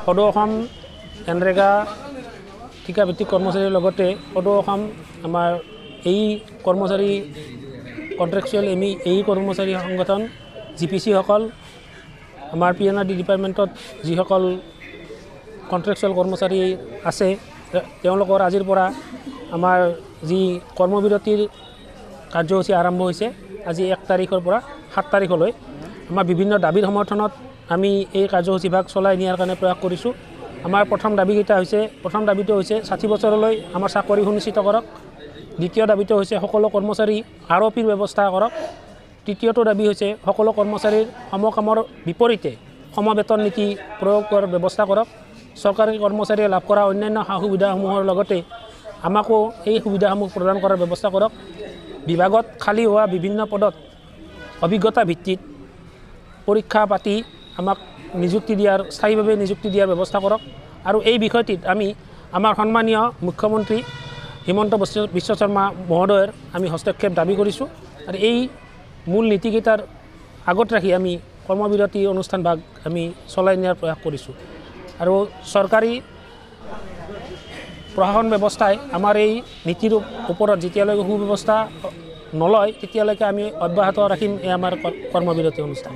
সদৌ অসম এনৰেগা ঠিকাভিত্তিক কৰ্মচাৰীৰ লগতে সদৌ অসম আমাৰ এই কৰ্মচাৰী কণ্ট্ৰেকচুৱেল এম ই এই কৰ্মচাৰী সংগঠন, জি পি চিসকল, আমাৰ পি এন আৰ ডি ডিপাৰ্টমেণ্টত যিসকল কণ্ট্ৰেকচুৱেল কৰ্মচাৰী আছে, তেওঁলোকৰ আজিৰ পৰা আমাৰ যি কৰ্মবিৰতিৰ কাৰ্যসূচী আৰম্ভ হৈছে, আজি 1 তাৰিখৰ পৰা 7 তাৰিখলৈ আমাৰ বিভিন্ন দাবীৰ সমৰ্থনত আমি এই কাৰ্যসূচীভাগ চলাই নিয়াৰ কাৰণে প্ৰয়াস কৰিছোঁ। আমাৰ প্ৰথম দাবীকেইটা হৈছে, প্ৰথম দাবীটো হৈছে 60 বছৰলৈ আমাৰ চাকৰি সুনিশ্চিত কৰক। দ্বিতীয় দাবীটো হৈছে সকলো কৰ্মচাৰী আৰ অ' পিৰ ব্যৱস্থা কৰক। তৃতীয়টো দাবী হৈছে সকলো কৰ্মচাৰীৰ সমকামৰ বিপৰীতে সমবেতন নীতি প্ৰয়োগ কৰাৰ ব্যৱস্থা কৰক। চৰকাৰী কৰ্মচাৰীয়ে লাভ কৰা অন্যান্য সা সুবিধাসমূহৰ লগতে আমাকো এই সুবিধাসমূহ প্ৰদান কৰাৰ ব্যৱস্থা কৰক। বিভাগত খালী হোৱা বিভিন্ন পদত অভিজ্ঞতা ভিত্তিত পৰীক্ষা পাতি আমাক নিযুক্তি দিয়াৰ, স্থায়ীভাৱে নিযুক্তি দিয়াৰ ব্যৱস্থা কৰক। আৰু এই বিষয়টিত আমি আমাৰ সন্মানীয় মুখ্যমন্ত্ৰী হিমন্ত বিশ্ব শৰ্মা মহোদয়ৰ আমি হস্তক্ষেপ দাবী কৰিছোঁ। আৰু এই মূল নীতিকেইটাৰ আগত ৰাখি আমি কৰ্মবিৰতি অনুষ্ঠানভাগ আমি চলাই নিয়াৰ প্ৰয়াস কৰিছোঁ। আৰু চৰকাৰী প্ৰশাসন ব্যৱস্থাই আমাৰ এই নীতিৰ ওপৰত যেতিয়ালৈকে সুব্যৱস্থা নলয়, তেতিয়ালৈকে আমি অব্যাহত ৰাখিম এই আমাৰ কৰ্মবিৰতি অনুষ্ঠান।